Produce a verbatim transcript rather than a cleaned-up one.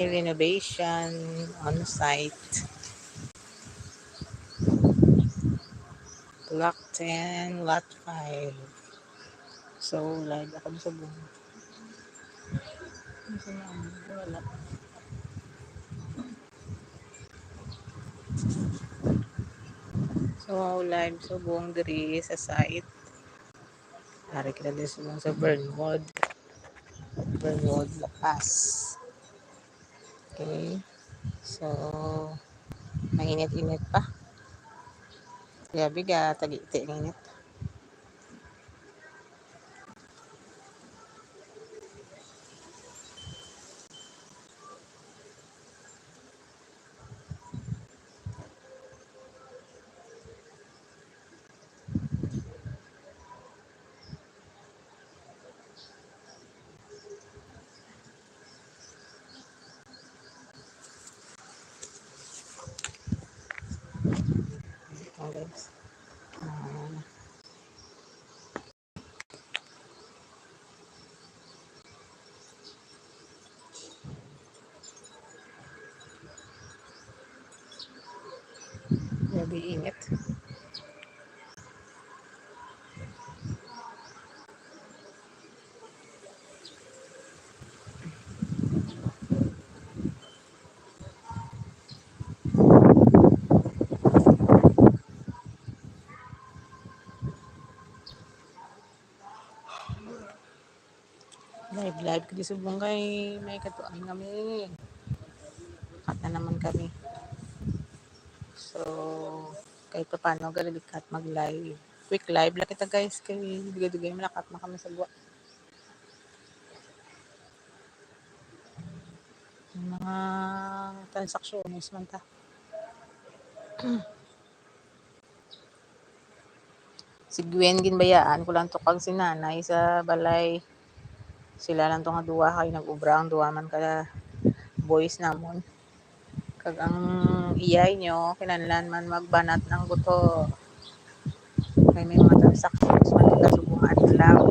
Renovation on site. Block ten, lot five. So, live ako sa buong. Wala. So, live sa buong diri sa site. Ari kita diri sa buong sa Burnwood. Burnwood, La Paz. Okay. So, mainit-init pa. Grabe ka, tagiti ang init. Ito, guys. Ah. Grabe init. Live, live kadi subong kay may katuan kami. Cut na naman kami. So, kahit pa paano, gali cut mag-live. Quick live lang kita, guys, kay dugay-dugay man cut na kami sa buwa. Yung mga transactions man ta. Si Gwen, ginbayaan ko lang to kag si Nanay sa balay. Sila lang to nga duha kay nag-ubra ang duha man ka boys namon. Kag ang iyay nyo, kinahanglan man magbanat ng buto. Kay may mga transactions man kita subong adlaw.